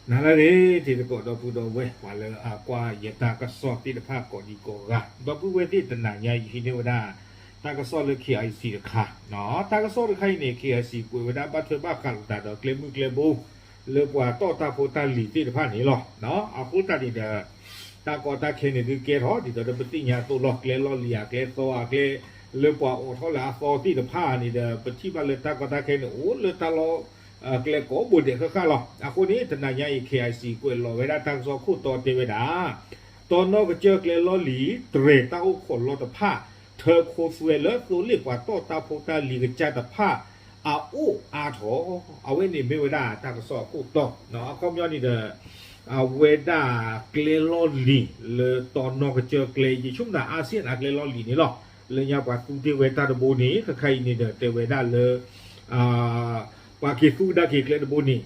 နၤလၢအဂ့ၤ တံၤသကိးဒီပုၢ်ဒီဝဲၢ် ပှၤလၢအကွၢ်ယတၢ်ကစီၣ်သ့ၣ်တဖၣ်ကိးဒံကိးဂၤ ဒီပုၢ်ဝဲၢ်သ့ၣ် တနၤညါအံၤဟံးန့ၢ်ဝဲဒၣ် တၢ်ကစီၣ်လၢ K I C တခါ, တၢ်ကစီၣ်တခါအံၤန့ၣ် K I C ကွဲးဝဲဒၣ်ဘၣ်ထွဲဘၣ်ဃးလိာ်သးဒီးကျဲမုၢ်ကျဲဘိ လၢပှၤတီၢ်တၢ်ဖိတၢ်လံၤသ့ၣ်တဖၣ်န့ၣ်လီၤ. အဃိသတးန့ၣ်ဒီး တၢ်ကီတၢ်ခဲန့ၣ်ဒုးကဲထီၣ် ဒ်သိးဒီးပသ့ၣ်ညါအသိးလီၤ. ကျဲလီၢ်လံၤဧါ ကျဲသီဧါ ကျဲလၢပှၤအိးထီၣ်လၢအသီသ့ၣ်တဖၣ်န့ၣ်ဒီး ပထံၣ်ဘၣ်လၢတၢ်ကီတၢ်ခဲန့ၣ် အိၣ်လၢတၢ်လီၢ် ကျဲကိးဘိဒဲးဃၣ်ဃၣ်လီၤ. အဃိန့ၣ် တနၤညါအံၤ K I C ကွဲးလီၤဝဲဒၣ်တၢ်ကစီၣ်ခိၣ်တီတဲဝဲဒၣ် တီနီၢ်ကစၢၢ်ကျဲလီၢ်လံၤ တြဲၤတၢ်အိၣ်ခိးလီၢ်တဖၣ် ထၢခိသွဲလၢသိလ့ၣ်ပှၤတီၢ်တၢ်ဖိတၢ်လံၤကစၢ်တဖၣ် အအိၣ်အါထီၣ်, အဝဲန့ၣ်မ့ၢ်ဝဲဒၣ်တၢ်ကစီၣ်အခိၣ်တီ, အခီပညီန့ၣ်ဒီး အဝဲဒၣ်ကျဲလီၢ်လံၤလၢတီနီၢ်ကစၢၢ်ကျဲ ယဆိကမိၣ် ASEAN အကျဲလီၢ်လံၤန့ၣ်လီၤ. လၢညါပှၤသူတ့ၢ်ဝဲတၢ်တဘိန့ၣ် ခဲခါအံၤန့ၣ်ဒီးတဲဝဲဒၣ်လၢ ပှၤက့ၤသူကဒါက့ၤကျဲတဘိန့ၣ်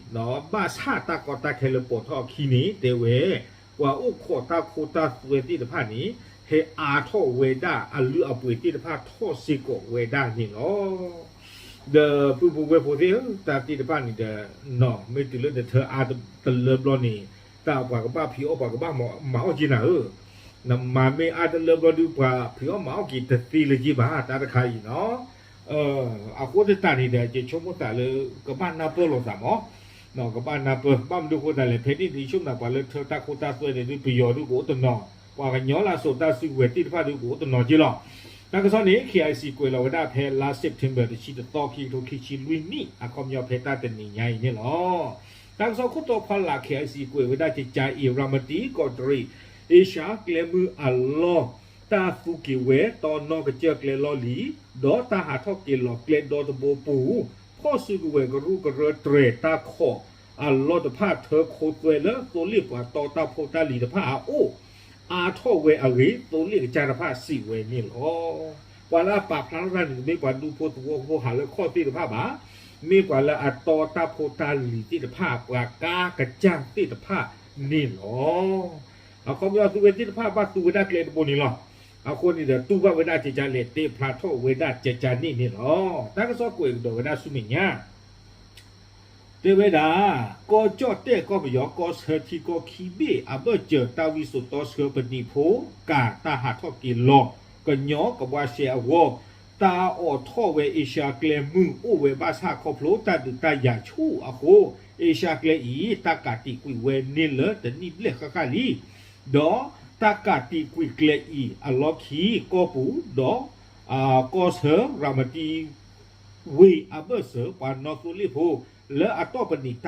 ဘၣ်ဆၣ်တၢ်ကီတၢ်ခဲလၢပိာ်ထီၣ်အခံန့ၣ် တဲဝဲ ပှၤအိၣ်ခိးတၢ်ခိတၢ်သွဲသ့ၣ်တဖၣ်န့ၣ် ဟဲအါထီၣ်ဝဲဒၣ်အလုၢ်အပှ့ၤသ့ၣ်တဖၣ်ထီၣ်စ့ၢ်ကီးဝဲဒၣ်န့ၣ်လီၤ. ဒီးပုၢ်ဖိဝဲၢ်ဖိသ့ၣ်ဧၢ, တၢ်သ့ၣ်တဖၣ်န့ၣ်ဒီး မ့ၢ်တုၤလၢနထၢအါတလၢဘျီန့ၣ် တၢ်ပှၤကဘၣ်ဖံးအီၣ်ပှၤကဘၣ်မၤအီၣ်က့ၤနၤဧၢ, နမၤမ့ၢ်အါတလၢဘျီဒုး ပှၤဖံးအီၣ်မၤအီၣ်က့ၤတသ့လၢၤက့ဘၣ် တၢ်တခါအံၤနီၤ. အဃိသတးန့ၣ်ဒီး ယဆိကမိၣ်သးလၢ ကဘၣ်နၢ်ပၢၢ်လိာ်သးမး, ကဘၣ်နၢ်ပၢၢ် ဘၣ်မနုၤအဃိသတးလဲၣ် ဖဲန့ၣ်ဒ်ဆိကမိၣ်သး ပှၤလၢထၢတၢ်ခိတၢ်သွဲန့ၣ်ဒုး ပယီၤဒုးကအိၣ်တနီၤ, ပှၤကညီလၢအစိာ်တၢ်စုကဝဲၤသ့ၣ်တဖၣ်ဒုးကအိၣ်တနီၤက့လီၤ. တၢ်ကစီၣ်န့ၣ် K I C ကွဲးလီၤဝဲဒၣ်ဖဲလါ September တဆံတသီ ခံကထိခံဆံလွံၢ်နံၣ် အခီပညီဖဲတၢ်တနံၤညါအံၤန့ၣ်လီၤ. တၢ်ကစီၣ်ခိၣ်တီဖီလာ် K I C ကွဲးဝဲဒၣ် ကကါအံၤ ရၤမတံကီးတရံး အ့ရှါကျဲမုၢ်အလီၢ် တၢ်သူက့ၤဝဲတီနီၢ်ကစၢၢ်ကျဲလီၢ်လံၤ ဒီးတၢ်ဟးထီၣ်က့ၤလီၤကျဲဒီတဘိပူၤ ဖီၣ်စုကဝဲၤကရူၢ်ကရၢတြဲၤတၢ်ခိးအလီၢ်တဖၣ် ထၢခိသွဲလၢသိလ့ၣ်ပှၤတီတၢ်ဖိတၢ်လံၤတဖၣ်အအိၣ် အါထီၣ်ဝဲအဂ့ၢ် သိလ့ၣ်ကစၢ်တဖၣ်စံးဝဲန့ၣ်လီၤ. ပှၤလၢအပာ်ဖျါထီၣ်တၢ်န့ၣ် တမ့ၢ်ပှၤဒူဖိသဝီဖိဟးလၢခီၣ်သ့ၣ်တဖၣ်ဘၣ်, မ့ၢ်ပှၤလၢအတီတၢ်ဖိတၢ်လံၤသ့ၣ်တဖၣ် ပှၤကါကစၢ်သ့ၣ်တဖၣ်န့ၣ်လီၤ. အခီပညီသူဝဲသ့ၣ်တဖၣ်ဘၣ်သူဝဲဒၣ်ကျဲတဘိန့ၣ်လီၤ. အဃိန့ၣ်ဒီး တူၢ်ဘၣ်ဝဲဒၣ်ကကါလဲၣ် တဲဖျါထီၣ်ဝဲဒၣ်ကကါန့ၣ်န့ၣ်လီၤ. တၢ်ကစီၣ်ကွဲးကဒီးဝဲဒၣ်ဆူမဲာ်ညါ တဲဝဲဒၣ် ကီၢ်ကၠီၣ်တဲၣ်ကီၢ်ပယီၤ ကီၢ်ဆၢထံကီၢ်ခံဘ့ၣ်အဘၢၣ်စၢၤ တၢ်ဝံစိာ်တီဆှၢပနံာ်ဖိ ကၤတၢ်ဟးထီၣ်က့ၤလီၤ ကညီကဘှါရှဲအဂီၢ် တၢ်အိးထီၣ်ဝဲအ့ရှါကျဲမုၢ်အိၣ်ဝဲဘၣ်ဆၣ် ခီဖျိတၢ်ဒုးတၢ်ယၤဆူၣ်အဃိ အ့ရှါကျဲအံၤ တၢ်ကးတံာ်ကွံာ်ဝဲန့ၢ်လၢတနံၣ်ဘျဲၣ်ဃၣ်ဃၣ်လံ. ဒီးတၢ်ကးတံာ်ကွံာ်ကျဲအံၤအလီၢ်ခံ ကီၢ်ပူၤဒီး ကီၢ်ဆၢရၤမတံ ဝ့ၢ်အဘၢၣ်စၢၤ ပှၤနီၣ်သိလ့ၣ်ဖိ လၢအတီၢ်ပနံာ်တၢ်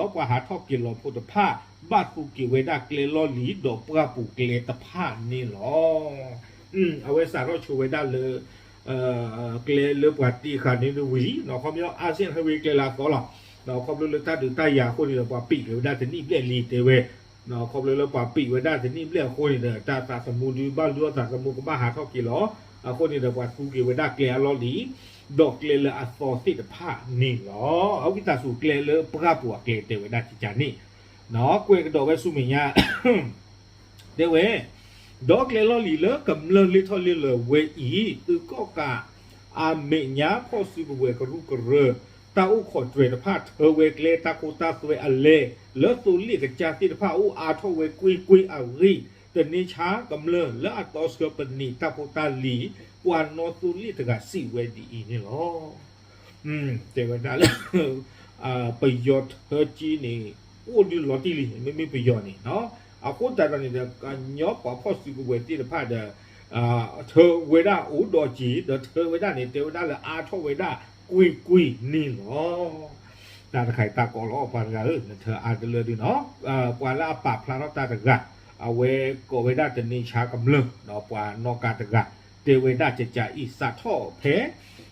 ကၤ ဒီးပှၤဟးထီၣ်က့ၤလီၤဖိတဖၣ် ဘၣ်သူက့ၤဝဲဒၣ်ကျဲလီၢ်လံၤ ဒီးပှၢ်ပူၤကျဲတဖၣ်န့ၣ်လီၤ. အဝဲစးထီၣ်ဆိဝဲဒၣ်လၢ ကျဲလၢပှၤတ့ဃာ်န့ၣ်ဝံၤလံ, ခီပညီ ASEAN ဟဲဝဲကျဲလၢအသီလီၤ. ခီဖျိလၢတၢ်ဒုးတၢ်ယၤအဃိန့ၣ်ဒီး ပှၤပံးက့ၤဝဲဒၣ်တနံၣ်ဘျဲၣ်လံတဲဝဲ ခီဖျိလၢပှၤပံးဝဲဒၣ်တနံၣ်ဘျဲၣ်အဃိန့ၣ်ဒီး တၢ်သးသမူဒုးဘၣ်လုၢ်အီၣ်သးသမူကဘၣ်ဟးထီၣ်က့ၤလီၤ. အဃိန့ၣ်ဒီး ပှၤသူက့ၤဝဲဒၣ်ကျဲအလီၢ်လံၤ ဒီးကျဲလၢအသီသ့ၣ်တဖၣ်န့ၣ်လီၤ. အဝံသးစူၤကျဲလၢပှၢ်ပူၤအကျဲတဲဝဲဒၣ်ကကါန့ၣ် ကွဲးကဒီးဝဲဆူမဲာ်ညါ တဲဝဲ, ဒီးကျဲလီၢ်လံၤလၢကမျၢၢ်လ့ထီၣ်လ့လၢၤဝဲအံၤ သုးကီၣ်ကး အမဲာ်ညါဖီၣ်စုကဝဲၤကရူၢ်ကရၢ တၢ်အိၣ်ခိးတြဲၤတဖၣ် ထၢဝဲကျဲတၢ်ခိတၢ်သွဲအလဲၢ် လၢသိလ့ၣ်ကစၢ်သ့ၣ်တဖၣ်အိၣ်အါထီၣ်ဝဲကွ့ၢ်ကွ့ၢ်အဂ့ၢ် တန့ဆါကမျၢၢ်လၢအတီဆှၢပနံာ်တၢ်ဖိတၢ်လံၤ ပှၤနီၣ်သိလ့ၣ်တဂၤစံးဝဲဒ်အံၤန့ၣ်လီၤ. တဲဝဲဒၣ်လၢ ပယီၤထၢက့န့ၣ် အိၣ်ဒုးလီၤတံၢ်လံ မ့မ့ၢ်ပယီၤန့ၣ်, အဃိသတးဒီးန့ၣ်ဒီး ကညီပှၤဖီၣ်စုကဝဲၤသ့ၣ်တဖၣ်ဒီး ထၢဝဲဒၣ်အိၣ်ဒီးက့ၤ ဒီးထၢဝဲဒၣ်န့ၣ် တဲဝဲဒၣ်လၢအါထီၣ်ဝဲဒၣ်ကွ့ၢ်ကွ့ၢ်န့ၣ်လီၤ. တၢ်တခါအံၤတၢ်ကီလီၤ ပှၤတဂၤဧၢ, နထၢအါတလၢဒုးနီၤ, ပှၤလၢအပာ်ဖျါထီၣ်တၢ်တဂၤ အဝဲကိးဝဲဒၣ်တန့ဆါကမျၢၢ် ဒီးပှၤနီၣ်ကါတဂၤ တဲဝဲဒၣ်ကကါအံၤ စးထီၣ်ဖဲ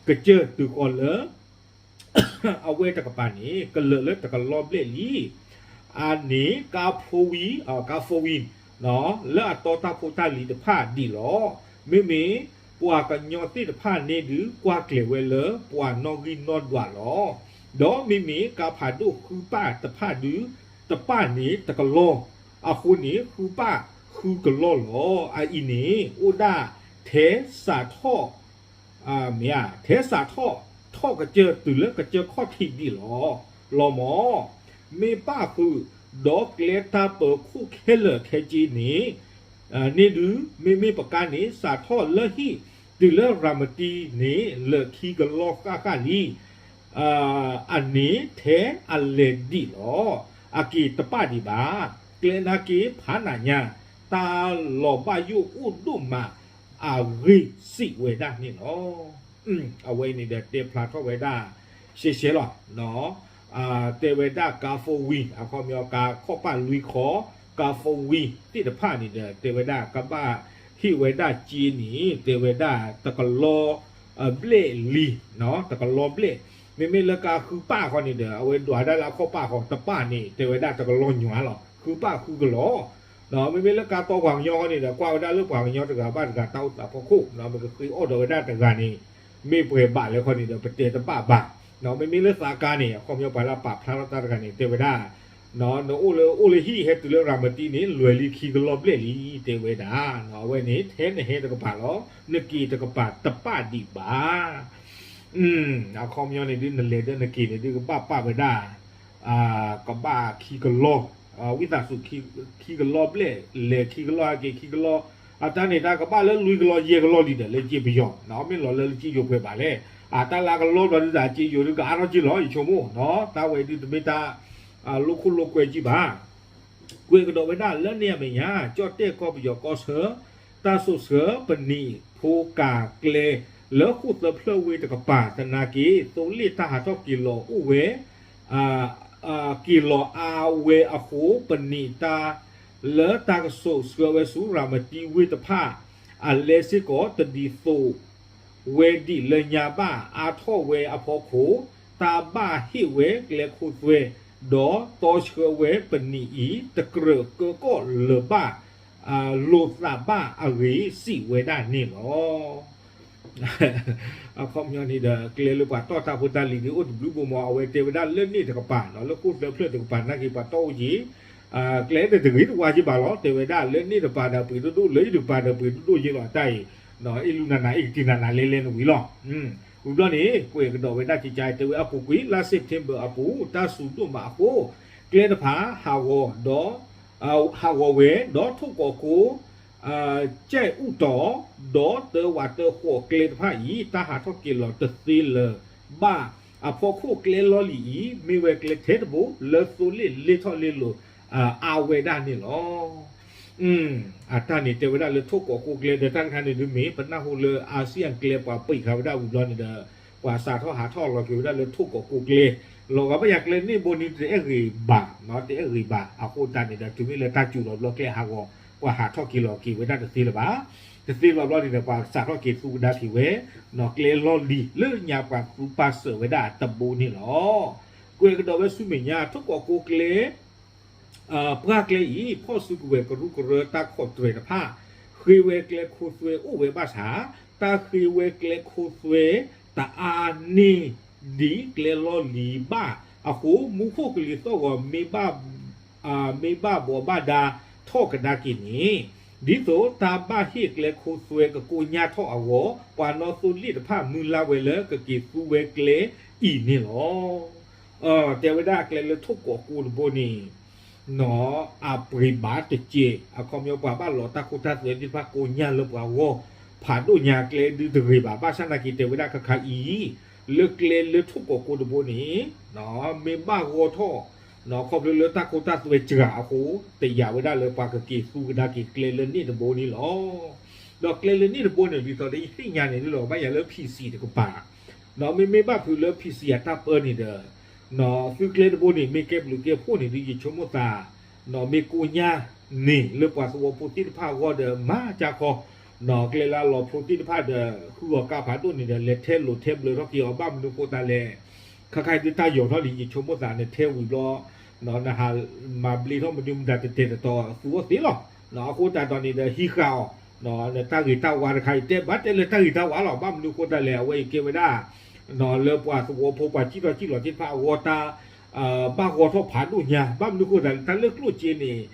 ကစၢၢ်တုၤဃီၤလၢ အဝဲတကပၤန့ၣ် ကလၢာ်လၢတကလီၢ်ဘျဲၣ်လံ. အန့ၣ် ကါဖိဝံၤ ကါဖိဝံၤ လၢအတီတၢ်ဖိတၢ်လံၤတဖၣ်ဒံးလီၤ. မ့မ့ၢ်ပှၤကညီသ့ၣ်တဖၣ်န့ၣ်ဒုး ကွၢ်ကျဲၤဝဲလၢပှၤနီၣ်ဂံၢ်နီၣ်ဒွးလီၤ. ဒီးမ့မ့ၢ်ကါဖးဒိၣ်ဃုပၢ်တဖၣ်ဒုး တပၢ်န့ၣ်တကလီၢ်, အဃိန့ၣ် ဃုပၢ်ဃုကလီၢ်လီၤ. အအံၤန့ၣ် အိၣ်ဒၣ်ထဲစးထီၣ် မ့ၢ်ဧါ, ထဲစးထီၣ်ထီၣ်ကစၢၢ်တုၤလၢကစၢၢ်ခီၣ်ထံးဒံးလီၤ. လီၤမၢ်, မ့ၢ်ပၣ်ဃုာ် ဒီးကျဲတၢ်ပၢၤခိၣ်ခဲလၢာ်ခဲဆ့န့ၣ် န့ၣ်ဒုး မ့မ့ၢ်ပကါန့ၣ် စးထီၣ်လၢဟံၣ်တုၤလၢရၤမတံန့ၣ် လၢာ်ခံကလီဃၣ်ဃၣ်လံ အန့ၣ်ထဲအလဲၤဒံးလီၤ. အက့ၤတပၣ်ဒံးဘၣ်. ကျဲနာ်က့ဖးနးညါ တၢ်လီၤဘၣ်ယိၣ်အိၣ်ဒိၣ်မးအဂ့ၢ်စံးဝဲဒၣ်န့ၣ်လီၤ. အဝဲအံၤန့ၣ်ဒီးတဲဖျါထီၣ်ဝဲဒၣ် ရှဲရှဲလီၤ. တဲဝဲဒၣ်ကါ four wheel အခီပညီကါခီၣ်ပၣ်လွံၢ်ခီ ကါ four wheel သ့ၣ်တဖၣ်န့ၣ်ဒီး တဲဝဲဒၣ်ကဘၣ်ဟ့ၣ်ဝဲဒၣ်စ့န့ၣ် တဲဝဲဒၣ်တကလီ ဘျဲၣ်လံ တကလီဘျဲၣ်. မ့မ့ၢ်လၢကါဃုပၣ်ဃီန့ၣ်ဒီး အဝဲဒွးဒၣ်လၢအခီၣ်ပၣ်ဃီတပၣ်န့ၣ် တဲဝဲဒၣ်တကလီညွၤလီၤ. ဃုပၣ်ဃုကလီ မ့မ့ၢ်လၢကါတီပှၤကညီဃီန့ၣ်ဒီး ကွၢ်ဝဲဒၣ်လၢပှၤကညီတဂၤဘၣ်တဂၤတၢ်အိၣ်သးဖီခိၣ် မ့ၢ်ကဃ့အီၣ်ဒီးဝဲဒၣ်တဂၤန့ၣ် မ့ၢ်ပှဲၤဘၣ်လဲၣ်ဃီန့ၣ်ဒီး ပတဲတဘၣ်ဘၣ်. မ့မ့ၢ်လၢသးကါန့ၣ် အခီပညီပှၤလၢပာ်ဖျါထီၣ်တၢ်တဂၤန့ၣ် တဲဝဲဒၣ် နအိၣ်လၢအိၣ်လၢဟံၣ်ဟဲတုၤလၢရၤမတံန့ၣ် လွဲၤလံခံကလီဘျဲၣ်လံ တဲဝဲဒၣ်. အဝဲန့ၣ် ထဲနဟဲတကပၤလီၤ နက့ၤတကပၤတပၣ်ဒံးဘၣ်. အခီပညီန့ၣ်ဒုး နလဲၤဒီးနက့ၤန့ၣ်ဒုး ကဘၣ်ပာ်ဝဲဒၣ် ကဘၣ်ခံကလီ ဝံသးစူၤ ခံကလီဘျဲၣ် လဲၤခံကလီဟဲက့ၤခံကလီ အတၢ်န့ၣ်တၢ်ကဘၣ်လၢလွံၢ်ကလီယဲၢ်ကလီလံဒီး လၢစ့ပယီၤ မ့ၢ်လီၤလၢလၢစ့ယိၤပှဲၤဘၣ်လဲၣ်. အတၢ်လၢကလီဘျီဒုး အစ့ယိၤဒုးကအါထီၣ်က့ၤလီၤ ယဆိကမိၣ် တၢ်ဝဲဒုးတမ့ၢ်တၢ် လိၣ်ခိၣ်လိၣ်ကွဲကံဘၣ်. ကွဲးကဒီးဝဲဒၣ်လၢန့ၣ်အမဲာ်ညါ ကၠီၣ်တဲၣ်ကီၢ်ပယီၤကီၢ်ဆၢ တၢ်စိာ်ဆှၢပနံာ်ဖိကၤကျဲ လၢဃိၣ်သၢဖျၢၣ်ဝ့ၢ်တကပၤ သနာ်က့ သိလ့ၣ်တၢ်ဟးထီၣ်က့ၤလီၤအိၣ်ဝဲ က့ၤလီၤအါဝဲအဃိ ပနံာ်တၢ် လၢတၢ်ကစိာ်ဆှၢဝဲဆူရၤမတံဝ့ၢ်တဖၣ် အလဲစ့ၢ်ကီး တဒ်သိးဝဲဒံးလၢညါဘၣ် အါထီၣ်ဝဲအဖီခိၣ် တၢ်ဘၣ်ဟ့ၣ်ဝဲကျဲခိသွဲ ဒီးတီဆှၢဝဲပနံာ်အံၤ တကြၢးကၢကီၣ်လၢၤဘၣ် လိာ်သးဘၣ်အဂ့ၢ် စံးဝဲဒၣ်န့ၣ်လီၤ. အခီပညီန့ၣ်ဒီး ကျဲလၢပှၤတီၢ်တၢ်ဖိတၢ်လံၤဒုးအိၣ်တဘျုးဘိမီၤ အဝဲတဲဝဲဒၣ်လၢန့ၣ်တကပၤ လၢဃိၣ်သၢဖျၢၣ်တကပၤ နာ်က့ပှၤတီၢ်အိၣ်က့ၤ ကျဲတဂ့ၤတဝါက့ၤဘၣ်လီၤ တဲဝဲဒၣ်လၢန့ၣ်တကပၤဒီးပှ့ၤဒိၣ်ဒိၣ် လၢယတကပၤဒီးပှ့ၤဒိၣ်ဒိၣ်ယ့ၢ်လီၤ တၢ်အံၤ အ့ၣ်လူနၤနၤ အ့ၣ်ကတံၤနၤနၤလဲလဲနဝံၤလီၤ. ဝံၤဘျီန့ၣ် ကွဲးကဒီးဝဲဒၣ်ကကါ တဲဝဲအပူၤကွံာ် လါစဲးပထ့ဘၢၣ်အပူၤ တၢ်စူၤဒိၣ်မးအဃိ ကျဲတဖၣ် ဟးဂီၤဒီး ဟးဂီၤဝဲ ဒီးထိၣ်ကီးကိ ကဲၣ်အူၣ်တီၤ ဒီးတၢဝးတၢဃိးကျဲတဖၣ်အံၤ တၢ်ဟးထီၣ်က့ၤလီၤတသ့လၢၤဘၣ်အဖီခိၣ် ကျဲလီၢ်လံၤအံၤ မ့ၢ်ဝဲကျဲထဲတဘိ လၢသိလ့ၣ်လ့ထီၣ်လ့လိာ်အါဝဲဒၣ်န့ၣ်လီၤ. အတၢ်န့ၣ်တဲဝဲဒၣ်လၢထိၣ်ကီးကိကျဲဒီး တၢ်တခါန့ၣ်ဒုးမ့ၢ် ပနၢ်ဟူလၢ Asian ကျဲပှၤပံာ်ဃာ်ဝဲဒၣ်ဝံၤဘျီန့ၣ်ဒီး ပှၤစးထီၣ်ဟးထီၣ်လီၤက့ၤဝဲဒၣ်လၢထိၣ်ကီးကိကျဲ လီၤဂာ်ဘၣ်ယၤကျဲန့ၣ်ဘိန့ၣ် တအဲၣ်ဂ့ၤဘၣ် တအဲၣ်ဂ့ၤဘၣ် အဃိတၢ်န့ၣ်ဒီး တုၤမ့ၢ်လၢတၢ်စူၤလီၤဘျီကျဲဟးဂီၤ ပှၤဟးထီၣ်က့ၤလီၤက့ၤဝဲဒၣ်တသ့လၢၤဘၣ်. တသ့လၢၤဘၣ်ဘျီန့ၣ်ဒီး ပှၤစးထီၣ်က့ၤသူကဒါက့ၤဝဲ ကျဲလီၢ်လံၤလၢညါပှၤသူပာ်စၢၤဝဲဒၣ်တဘိန့ၣ်လီၤ. ကွဲးကဒီးဝဲဆူမဲာ်ညါ ထိၣ်ကီးကိကျဲ ပှၢ်ကျဲအံၤ ဖီၣ်စုကဝဲၤကရူၢ်ကရၢတၢ်ခိးတြဲၤတဖၣ် ဃ့ဝဲကျဲခိသွဲအိၣ်ဝဲဘၣ်ဆၣ် တၢ်ဃ့ဝဲကျဲခိသွဲတအါန့ၢ်ဒံးကျဲလီၢ်လံၤဘၣ်အဃိ မူခိၣ်ကလံၤသီၣ်ဂီၤ မ့ၢ်ဘၣ်ဘှီးဘၣ်ဒါထီၣ်ကဒါက့ၤန့ၣ် ဒ်သိးတၢ်ဘၣ်ဟ့ၣ်ကျဲခိသွဲကကိညၢ်ထီၣ်အဂီၢ် ပှၤနီၣ်သိလ့ၣ်တဖၣ်မုၢ်လၢ်ဝဲလၢကက့ၤသူဝဲကျဲအံၤန့ၣ်လီၤ. တဲဝဲဒၣ်ကျဲလၢထိၣ်ကီးကိတဘိန့ၣ် အပှ့ၤဘၣ်တကဲး အခီပညီပှၤဘၣ်လီၤတၢ်ခိတၢ်သွဲသ့ၣ်တဖၣ်ကိညၢ်လၢပှၤဂီၢ် ဖးဒိၣ်ညါကျဲဒုးတဂ့ၤဘၣ် ဘၣ်ဆၣ်နာ်က့တဲဝဲဒၣ်ခါခါအံၤ လၢကျဲလၢထိၣ်ကီးကိတဘိန့ၣ် မ့ၢ်ဘၣ်ဂီၢ်ထီၣ် ခီဖျိလၢတၢ်ခိတၢ်သွဲစှၤအဃိ တယာ်ဝဲဒၣ်လၢပှၤကက့ၤသူကဒါက့ၤကျဲလၢန့ၣ်တဘိန့ၣ်လီၤ. ဒီးကျဲလၢန့ၣ်တဘိန့ၣ် ဒ်သိးဒီးယသ့ၣ်ညါန့ၣ်ဒုးလီၤ ဘၣ်ယၤလၢ P C တကပၤ မ့မ့ၢ်ဘၣ်ဖုးလၢ P C အတၢ်ပၢန့ၣ်ဒီး သုကျဲတဘိန့ၣ် မ့ၢ်ကဲဘျုးကဲဖှိၣ်န့ၣ်ဒုး ယဆိကမိၣ်သး မ့ၢ်ကိညၢ်န့ၣ် လၢပှၤသဝီဖိသ့ၣ်တဖၣ်အဂီၢ်ဒီး မၤကၢ်ခီ ကျဲလၢအလီၤဖျိသ့ၣ်တဖၣ်ဒီး ဃုအီၤကါဖးဒိၣ်န့ၣ်ဒီး လဲၤထဲလိာ်ထဲဘျၢထီၣ်က့ၤအီၤ ဘၣ်မနုၤဃိသတးလဲၣ် ခါခါဒုးတၢ်ယီၤထီၣ်လံ ယဆိကမိၣ်သးန့ၣ် ထဲဝံၤဘျီ နဟးမၤဘျ့ထီၣ်မနုၤမတၤတတဲာ်တတီၤသူအီၤသ့လီၤ. အဃိသတးဒီးန့ၣ်ဒီး ဟံးဃာ်အီၤ နတၢ်ဂ့ၤတၢ်ဝါတခါအံၤ တဲဘၣ်တဲလၢတၢ်ဂ့ၤတၢ်ဝါလီၤ. ဘၣ်မနုၤဃိသတးလဲၣ် အဝဲအံၤကဲဝဲဒၣ် လၢပှၤသဝီဖိပှၤစံၣ်ထီၣ်စံၣ်လီၤသ့ၣ်တဖၣ်အဂီၢ်တၢ် ဘၣ်ဂီၢ်ထီၣ်ဖးဒိၣ်ညါ ဘၣ်မနုၤဃိသတးလဲၣ် တၢ်လၢကျိၣ်စ့န့ၣ်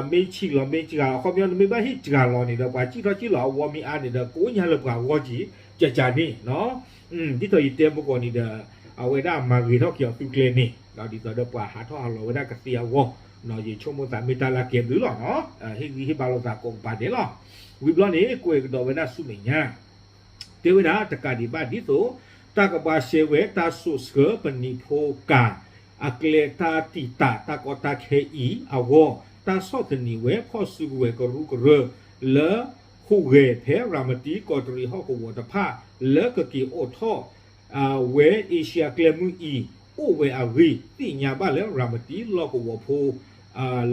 မ့ၢ်ဆံးလီၤမ့ၢ်စှၤလီၤ အခီပညီနမ့ၢ်ဘၣ်ဟ့ၣ်စှၤလီၤန့ၣ်ဒီး ပှၤစံၣ်ထီၣ်စံၣ်လီၤအဝီမ့ၢ်အါန့ၣ်ဒီး ကိညၢ်လၢပှၤအဂီၢ်က့ၤ ကကန့ၣ် ဒ်သိးယတဲမုၢ်ဂီၤန့ၣ်ဒီး အဝဲဒၣ်မၤဂ့ၤထီၣ်က့ၤအီၤသုကျဲန့ၣ် ဒ်သိးဒီးပှၤဟးထီၣ်ဟးလီၤဝဲဒၣ်ကသ့အဂီၢ် ယဆိကမိၣ်သးမ့ၢ်တၢ်လၢအကဲဘျုးလီၤ, ဟ့ၣ်ဂံၢ်ဟ့ၣ်ဘါလိာ်သးကိးကပၤဒဲးလီၤ. ဝံၤဘျီန့ၣ် ကွဲးကဒီးဝဲဒၣ်ဆူမဲာ်ညါ တဲဝဲဒၣ် တကးဒံးဘၣ်ဒ်သိး တၢ်ကဘှါရှဲဝဲတၢ်စိာ်ဆှၢပနံာ်ဖိကၤ အကျဲတၢ်တံာ်တာ်တၢ်ကီတၢ်ခဲအံၤအဂီၢ် တၢ်ဆီၣ်သနံးဝဲဖီၣ်စုကဝဲၤကရူၢ်ကရၢ လၢဟူးဂဲၤဖဲရၤမတံကီးတရံးဟီၣ်ကဝီၤတဖၣ် လၢကက့ၤအိးထီၣ် ဝဲအ့ရှါကျဲမုၢ်အံၤ အိၣ်ဝဲအဂ့ၢ် သ့ၣ်ညါဘၣ်လၢရၤမတံလီၢ်ကဝီၤဖိ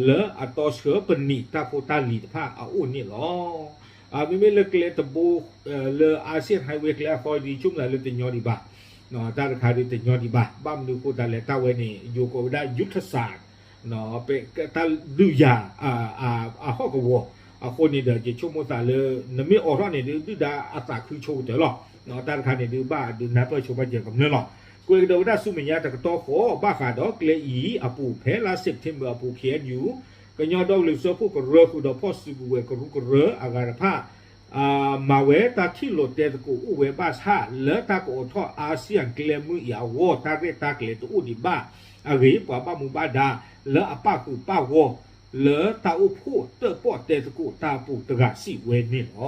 လၢအတီဆှၢပနံာ်တၢ်ဖိတၢ်လံၤတဖၣ်အအိၣ်န့ၣ်လီၤ. မ့မ့ၢ်လၢကျဲတဘိ လၢ Asian Highway ကျဲအသီဒ် ဆိကမိၣ်သးလၢတညီဒံးဘၣ်, တၢ်တခါဒ်တညီဒံးဘၣ်, ဘၣ်မနုၤအဃိသတးလဲၣ် တၢ်ဝဲန့ၣ် ယိၤကိးဝဲဒၣ် ယူးထစၣ် တၢ်ဒုးယၤ အဟီၣ်ကဝီၤ, အဃိန့ၣ်ဒီး ယဆိကမိၣ်သးလၢ နမ့ၢ်အိးထီၣ်န့ၣ်ဒုး ဒုၣ်ဒါအသးခုဆိကတၢၢ်လီၤ. တၢ်တခါန့ၣ်ဒုး ဘၣ်ဒုးနၢ်ပၢၢ်ဆိပာ်စၢၤကမျၢၢ်လီၤ. ကွဲးကဒီးဝဲဒၣ်ဆူမဲာ်ညါတကတီၢ်ဃီ ဘၣ်ဃးဒီးကျဲအံၤအပူၤ ဖဲလါ September အပူၤ K N U ကညီဒီကလုာ်စၢဖှိၣ်ကရၢဃုာ်ဒီးဖီၣ်စုကဝဲၤကရူၢ်ကရၢအဂၤတဖၣ် မၤဝဲတၢ်ထံၣ်လိာ်တဲသကိးအိၣ်ဝဲဘၣ်ဆၣ် လၢတၢ်ကအိးထီၣ် Asian ကျဲမုၢ်အံၤအဂီၢ် တၢ်ရဲၣ်တၢ်ကျဲၤတအိၣ်ဒံးဘၣ်အဂ့ၢ် ပှၤဘၣ်မူဘၣ်ဒါလၢအပၣ်ဃုာ်ပၣ်ဂီၢ် လၢတၢ်အိၣ်ဖှိၣ်တၢၣ်ပီၣ်တဲသကိးတၢ်အပူၤတဂၤစံးဝဲန့ၣ်လီၤ.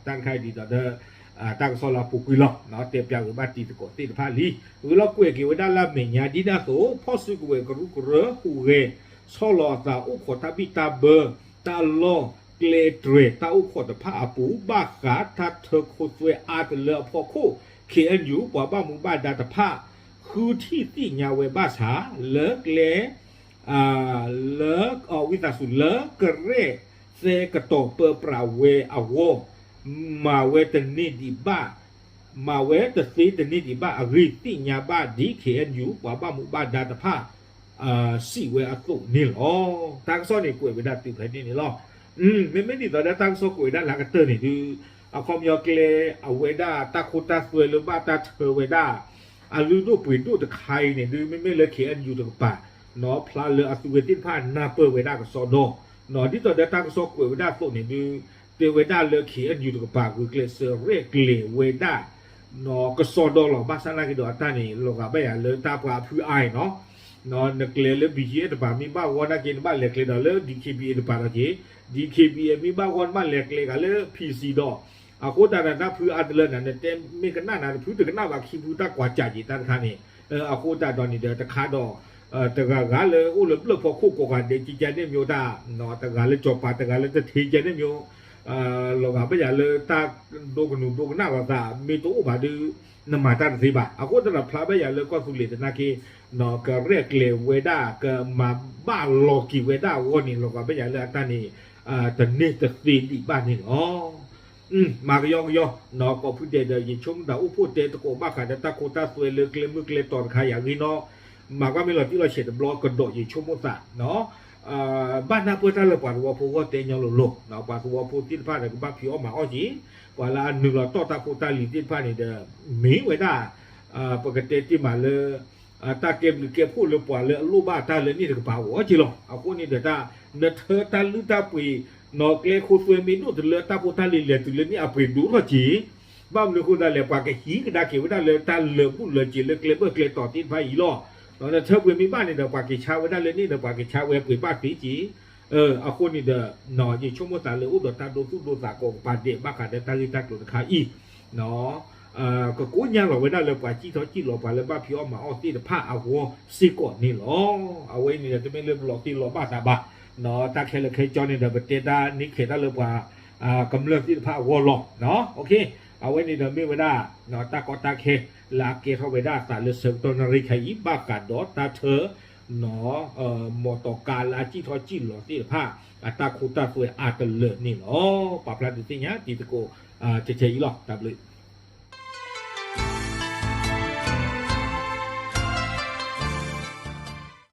တၢ်တခါအံၤဒ်သိးဒီး တၢ်ကစီၣ်လၢအပူၤကွံာ်လီၤ. တဲပၠးဂ့ၤဘၣ်တံၤသကိးသ့ၣ်တဖၣ်လံ. ဝံၤလီၤကွဲးက့ၤဝဲဒၣ်လၢအမဲာ်ညါဒ်န့ၣ်အသိး ဖီၣ်စုကဝဲၤကရူၢ်ကရၢဟူးဂဲၤ ဆီလီၤအသးအိၣ်ခိးတၢ်ဘံၣ်တၢ်ဘၢ တၢ်လီၢ်ကျဲတြဲၤတၢ်အိၣ်ခိးတဖၣ်အပူၤ ဘၣ်ဃးတၢ်ထၢခိသွဲအါတလၢအဖီခိၣ် K N U ပှၤဘၣ်မူဘၣ်ဒါတဖၣ် ဃုထံၣ်သ့ၣ်ညါဝဲဘၣ်ဆၣ် လၢကျဲ လၢ ဝံသးစူၤ လၢကရဲၣ်သဲကတီၤပၢပြးဝဲအဂီၢ် မၤဝဲတန့ၢ်ဒံးဘၣ်, မၤဝဲတသ့တန့ၢ်ဒံးဘၣ်အဂ့ၢ် သ့ၣ်ညါဘၣ်ဒ် K N U ပှၤဘၣ်မူဘၣ်ဒါတဖၣ် စံးဝဲအသိးန့ၣ်လီၤ. တၢ်ကစီၣ်န့ၣ်ကွဲးဝဲဒၣ်တုၤဖဲန့ၣ်န့ၣ်လီၤ. မ့မ့ၢ်ဒ်သိးဒီးတၢ်ကစီၣ်ကွဲးဝဲဒၣ်လၢအကတၢၢ်န့ၣ်ဒုး အခီပညီကျဲ အဝဲဒၣ်တၢ်ခိတၢ်သွဲလၢဘၣ်တၢ်ထၢဝဲဒၣ် အလုၢ်ဒိၣ်ပှ့ၤဒိၣ်တခါအံၤန့ၣ်ဒုး မ့မ့ၢ်လၢ K N U တကပၤ ဖျါလၢအသုဝဲသ့ၣ်တဖၣ်နၢ်ပၢၢ်ဝဲဒၣ်ကစီဒီ ဒ်သိးဒီးတၢ်ကစီၣ်ကွဲးဝဲဒၣ်အသိးန့ၣ်ဒုး တဲဝဲဒၣ်လၢ K N U တကပၤ ဂုာ်ကျဲးစၢးရဲၣ်ကျဲၤဝဲဒၣ် ကစီဒီလီၤ. ဘၣ်ဆၣ်နာ်က့ဒီးအတၢ်န့ၣ် လီၤဂာ်ဘၣ်ယၤလၢတၢ်ပှၤအဖုအါအံၤနီၤ နကျဲၤလၢ B G F တပၤမ့ၢ်ဘၣ်ဂီၢ်နာ်က့ နဘၣ်လဲၤကျဲၤဒီးလၢ D K B A တပၤဒီးက့ၤ D K B A မ့ၢ်ဘၣ်ဂီၢ် နဘၣ်လဲၤကျဲၤက့ၤလၢ P C ဒီး အဃိသတးဒီးတၢ်ဖုအါတလၢနၤ နတဲမ့ၢ်ကနၣ်နၤတဖုတကနၣ်ဘၣ် ခံဖုတၢ်ကွၢ်ကၢ်က့ၤတၢ်တခါန့ၣ် အဃိသတးဒီးန့ၣ်ဒီးတခါဒီး တဂၤဂၤလၢအိၣ်လၢဘျၢၣ်ဖီခိၣ်ကိးဂၤဒဲး ကကဲန့ၣ်မ့ၢ်တၢ် တဂၤလၢစီၤပၤ တဂၤလၢတထ့ကဲန့ၣ်မ့ၢ် လီၤဂာ်ဘၣ်ယၤလၢတၢ်ဒိကနူၤဒိကနၣ်လိာ်သး မ့ၢ်တအိၣ်ဘၣ်ဒီး နမၤတၢ်တသ့ဘၣ်. အဃိသတးဒီးဖျါဘၣ်ယၤလၢကီၢ်သူလ့ၤသနာ်က့ ကရဲၣ်ကျဲၤဝဲဒၣ် ကမၤဘၣ်လီၤက့ၤဝဲဒၣ်အဂီၢ်န့ၣ် လီၤဂာ်ဘၣ်ယၤလၢအတၢ်န့ၣ် တန့ၢ်တသ့ဒံးဘၣ်န့ၣ်လီၤ. မၤကယီကယီ ကိးဖုဒဲးဒီး ယဆိကမိၣ်တၢ်အိၣ်ဖှိၣ်တဲသကိးဘၣ်ဃးဒီးတၢ်ခိတၢ်သွဲလၢကျဲမုၢ်ကျဲတီၤတခါယၤဂ့ၤနီၤ မၤကွၢ်မ့ၢ်လီၤတံၢ်လီၤဆဲးတဘျီကဒီး ယဆိကမိၣ်သး ဘၣ်နၢ်ပၢၢ်တၢ်လၢပှၤသဝီဖိအဂီၢ်တဲညီလိၤလိၤ ပှၤသဝီဖိသ့ၣ်တဖၣ်ဒီးကဘၣ်ဖံးအီၣ်မၤအီၣ်က့ၤ ပှၤလၢအနုာ်လီၤတီၢ်တၢ်ဖိတၢ်လံၤသ့ၣ်တဖၣ်န့ၣ်ဒီး မ့ၢ်ဝဲဒၣ် ပကတဲတ့ၢ်မးလၢ တၢ်ကဲဘျုးကဲဖှိၣ်လၢပှၤလၢအလိၣ်ဘၣ်တၢ်လၢန့ၣ်တကပၤအဂီၢ်က့ၤလီၤ. အဃိန့ၣ်ဒီးတၢ် နထၢတၢ်လုၢ်တၢ်ပှ့ၤ နီၢ်ကျဲခိသွဲမ့ၢ်ဒိၣ်တလၢတၢ်ဖိတၢ်လံၤလဲၤတုၤလၢန့ၣ်အပှ့ၤဒိၣ်ထီၣ်က့ၤ ဘၣ်မနုၤအဃိသတးလဲၣ် ပှၤကဟံးကဒါက့ၤဝဲဒၣ်လၢတၢ်လၢာ်ဘူၣ်လၢာ်စ့ၤလၢကျဲဘၢၣ်ကျဲတီၤသ့ၣ်တဖၣ်အံၤလီၤ. နထၢပှ့ၤမ့ၢ်ဘၣ်န့ၣ်ဒီး ပှၤက့ၤဆါဝဲဒၣ်လၢန့ၣ်ဒီး ပှၤက့ၤဆါဝဲပှ့ၤဘၣ်သ့က့ၤ အဃိန့ၣ်ဒီး ယဆိကမိၣ်သးလၢအိၣ်ဒီးတၢ်ဒိသူၣ်ဒိသးကိးကပၤဒဲးဘၣ်ဃးဒီးတၢ်ဂ့ၢ်တၢ်ကျိၤတခါအံၤ ကကိညါလီၤဝဲဒၣ်လၢပှၤစံၣ်ထီၣ်စံၣ်လီၤပှၤလၢဘၣ်ဖံးအီၣ်မၤအီၣ်သ့ၣ်တဖၣ်အဂီၢ်စ့ၢ်ကီးန့ၣ်လီၤ. အဝဲအံၤန့ၣ်ဒီးတမ့ၢ်လၢပလီၤသ့ၣ်လီၤဘၣ်သးဘၣ် တၢ်ခဲလၢာ်ခဲဆ့န့ၣ်ဒီး ပတဲတၢ်န့ၢ်ခဲးတၢ်လၢပှၤ ကမျၢၢ်သ့ၣ်တဖၣ်အဂီၢ်လီၤ. အဝဲန့ၣ်ဒီးမ့ၢ်ဝဲဒၣ် တၢ်ကီတၢ်ခဲလၢအကဲထီၣ်ဝဲဒၣ်အသးလၢဆၢကတီၢ်နၣ်ရံၣ်ခဲအံၤ ဘၣ်ဃးဒီးတၢ်ထၢ မီတီကါလၢအစံၣ်ထီၣ်စံၣ်လီၤသ့ၣ်တဖၣ် အတၢ်ခိတၢ်သွဲအါတလၢာ်န့ၣ်လီၤ. ပာ်ဖျါဒုးသ့ၣ်ညါတံၤသကိး ထဲထဲအံၤလီၤ. တၢ်ဘျုး